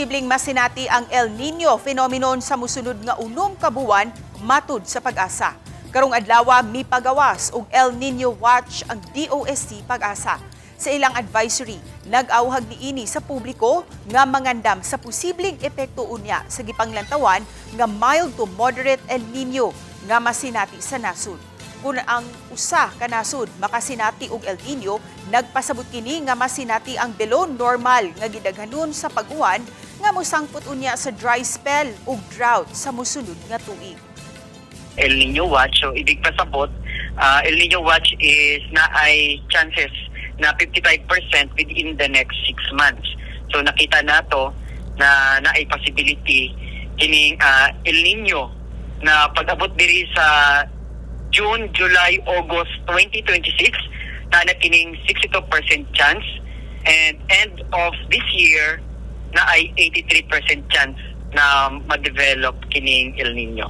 Posibleng masinati ang El Nino phenomenon sa musunod nga 6 ka buwan, matud sa PAGASA. Karong adlaw, mipagawas og El Nino Watch ang DOST PAGASA. Sa ilang advisory, nag-awhag niini sa publiko nga mangandam sa posibleng epekto unya sa gipanglantawan nga mild to moderate El Nino nga masinati sa nasod. Kung ang usa ka nasod makasinati og El Nino, nagpasabot kini nga masinati ang below normal nga gidaghanon sa pag-uwan nga mosangpot unya sa dry spell ug drought sa mosunod nga tuig. El Nino Watch. So, ibig pasabot, El Nino Watch is naay chances na 55% within the next 6 months. So, nakita nato na naay possibility kining El Nino na pag-abot diri sa June, July, August 2026 na kining 62% chance and end of this year naay 83% chance na ma-develop kining El Nino.